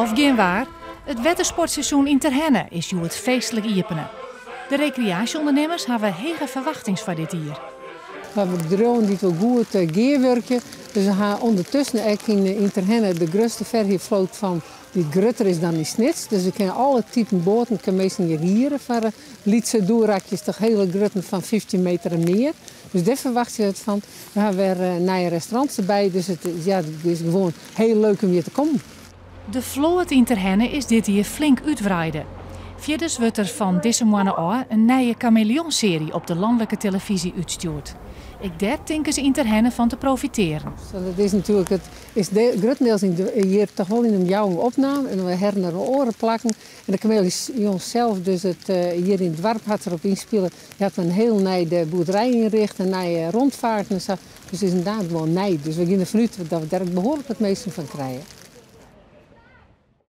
Waar of gjin waar, it wettersportseizoen yn Terherne is hjoed feestlik iepene. De rekreaasjeûndernimmers hawwe hege ferwachtings foar dit jier. We hawwe bedriuwen dy't wol goed gearwurkje. Dus we hawwe ûndertusken ek yn Terherne de grutste ferhierfloat fan dy't grutter is dan yn Snits. Dus we kinne alle typen boaten kinne minsken hjir hiere foar lytse doerakjes tot hiele grutten fan 15 meter en mear. Dus dêr ferwachtsje we it fan. We hawwe wer nije restaurants derby, dus it, ja, it is gewoan hiel leuk om hjir te kommen. De float yn Terherne is dit jier flink útwreide. Fierders wurdt der fan dizze moanne ôf in nije Kameleonsearje op de lanlike telefyzje útstjoerd. Ek dêr tinke se yn Terherne fan te profitearjen. Dat is natuerlik it is gruttendiels yn hjir toch wol yn de omjouwing opnaam en we hawwe der oare plakken. En de Kameleon sels, dus it hjir yn it doarp hat derop ynspile. Dy hat in hiel nij de boerderij ynrjochte, in nije rondvaart en sa. Dus it is ynderdaad gewoan nij. Dus we gean derfan út dat we dêr behoarlik wat minsken fan krije.